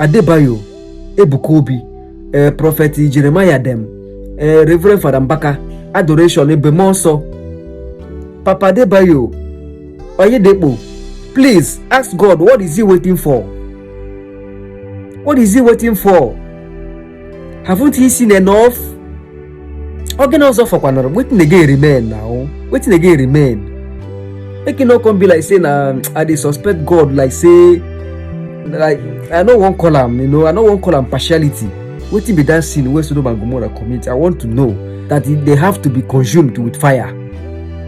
Adebayo, Ebuka Obi, Prophet Jeremiah dem, Reverend Father Mbaka, Adoration Ebube Papa Adebayo, Oyedepo, please ask God, what is he waiting for? What is he waiting for? Haven't he seen enough? Ọ gịnị ọzọ fọkwanara? Wetin again remain now? Wetin again remain? Make e no come be like say na I dey suspect God, like say, like, I no wan call am. I no wan call am partiality. Wetin be that sin wey Sodom and Gomorrah commit? I want to know that they have to be consumed with fire,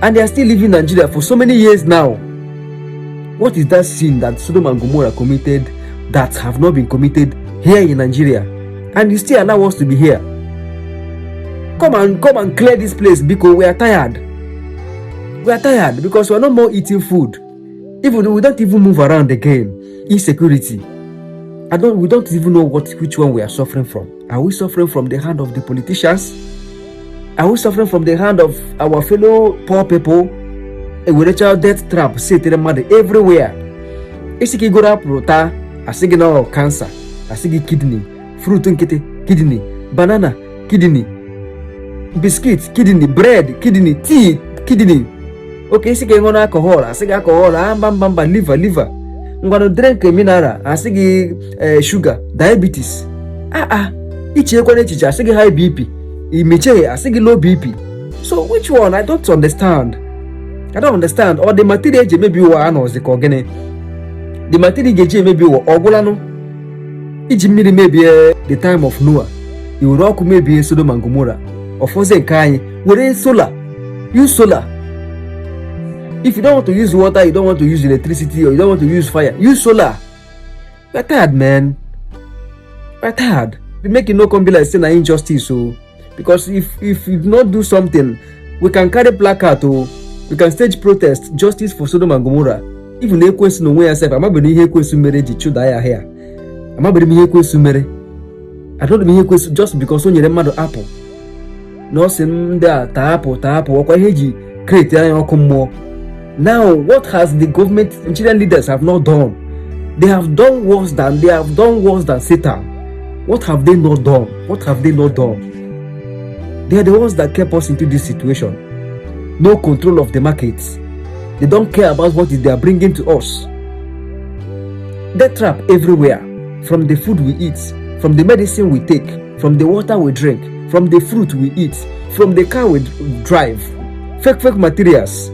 and they are still living in Nigeria for so many years now. What is that sin that Sodom and Gomorrah committed that have not been committed here in Nigeria, and you still allow us to be here? Come and come and clear this place because we are tired. We are tired because we are no more eating food. Even though we don't even move around again. Insecurity. I don't we don't even know what which one we are suffering from. Are we suffering from the hand of the politicians? Are we suffering from the hand of our fellow poor people? Ewerecha death trap setere mmadụ everywhere. Isi ka igoro apụrụ taa, asị gị na ọ cancer, asị gị kidney, fruit nkịtị kidney, banana kidney, biscuit kidney, bread kidney, tea kidney. Oke isi ka ị ṅụrụ alcohol, asị gị alcohol, ah, mba mba mba, liver, liver. Ngwanụ, drink mineral, asị gị sugar, diabetes. Ah ah, icheekwana echiche, asị gị high BP, imecheghe, asị gị low BP. So which one? I don't understand. I don't understand. Ọ dị material eji emebi ụwa a nọzi ka ọ gịnị? The material ga-eji emebi ụwa ọ gwụlanụ? Iji mmiri mebie the time of Noah, i were ọkụ mebie Sodom and Gomorrah, ọfọzie nke anyị were solar. Use solar. If you don't want to use water, you don't want to use electricity, or you don't want to use fire, use solar. We are tired, man. We are tired. Make e no come be like say na injustice o, because if you do not do something, we can carry placard o, we can stage protest, justice for Sodom and Gomorrah. Even ekwensu na onwe ya sef, amabeghị ihe ekwensu mere eji chụda ya ahịa. Amabeghị m ihe ekwensu mere. Adọghị m ihe ekwensu, just because o nyere mmadụ apple na ọ sị m ndị a taa apple, taa apple, ọkwa ihe eji create anya ọkụ mmụọ. Now, what has the government, Nigerian leaders have not done? They have done worse than, they have done worse than Satan. What have they not done? What have they not done? They are the ones that kept us into this situation. No control of the markets. They don't care about what they are bringing to us. Death trap everywhere, from the food we eat, from the medicine we take, from the water we drink, from the fruit we eat, from the car we drive. Fake, fake materials.